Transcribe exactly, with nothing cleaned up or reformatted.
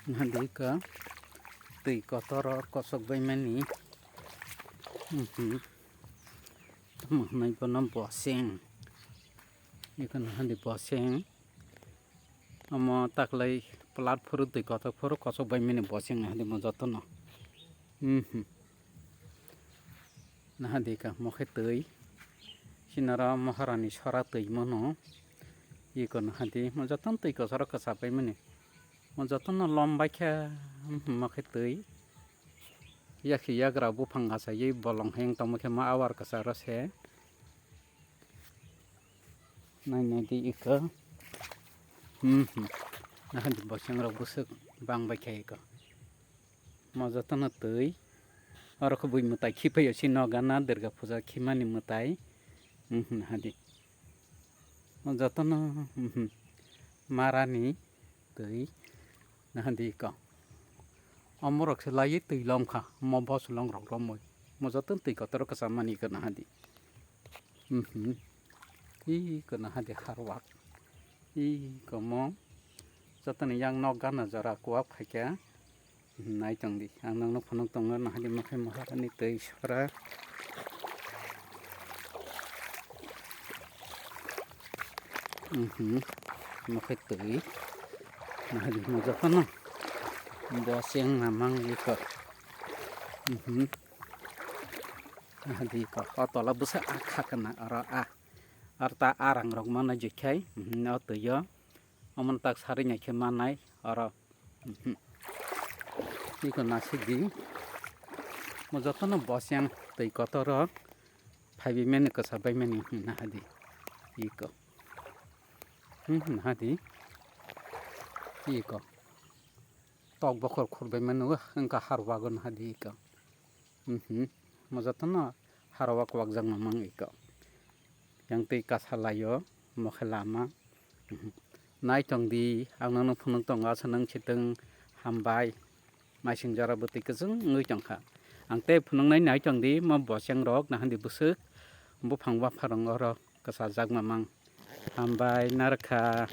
Nahadi ka twi kotor o kosok bai mani. Mhm. Tamo hwnwi bono boseng. Eko nahadi boseng. Omo taklai plat phuru twi kotor phuru kosok bai mani boseng nahadi mo jotono. Mhm. Nahadi ka mokhe twi. Sinaro Maharani sora twi mano. Eko nahadi mo jotono twi kotor o kwsa bai mani. Mo jotono lom bai khe, mhm, mokhe twi. Yakhe yagra buphang achaiwi bolong heng tongma khe ma awar kwcharo se. Nai nai di eko. Hmm, hmm. Nahadi boseng rok bwswk bang bai khe eko. Mo jotono twi. Oro khe bui mwtai khiphai o si noga na Durga puja khimani mwtai. Hmm, hmm, nahadi. Mo jotono, hmm, hmm. Marani twi nahadi ko. Omorok se laiwi twi lomkha, mo bosulong rok romwi. Mo joto twi kotor kwcham mani ko nahadi. Mhm. Ih, ko nahadi harwak. Ih, ko mo jotoni yang nok gana jora kuwak phaikha. Naitong di, ang nokno phunuk tongo, nahadi mokhe Maharani twi sora. Mhm. Mokhe twi. Nahadi mo jotono. Boseng mamang iko. Mhm. Nahadi ko. O tola bwsa a kha kana oro a. Ar ta arang rok mana jikhai. Mhm. O twi o. Omono tak sari nai khe manai oro. Mhm. Iko nasik di. Mo jotono boseng twi kotor o phaibi mani kwsa bai mani, hmm, nahadi. Iko. Hmm, nahadi. Iko. Tok bokhor khurbai mano wngkha harwago nahadi iko. Mhm. Mo jotono harwak wakjak mamang iko. Yang twi kasa laio, mokhe lama. Mhm. Naitong di, ang nono phunuk tongo, aswk nang sitwng hambai. Maising jora bwtwi kwchwng wngwi tongkha. Ang tei phunuknai naitong di, mo boseng rok nahadi bwswk buphang bapha rong oro kwchajak mamang. Hambai narwkha.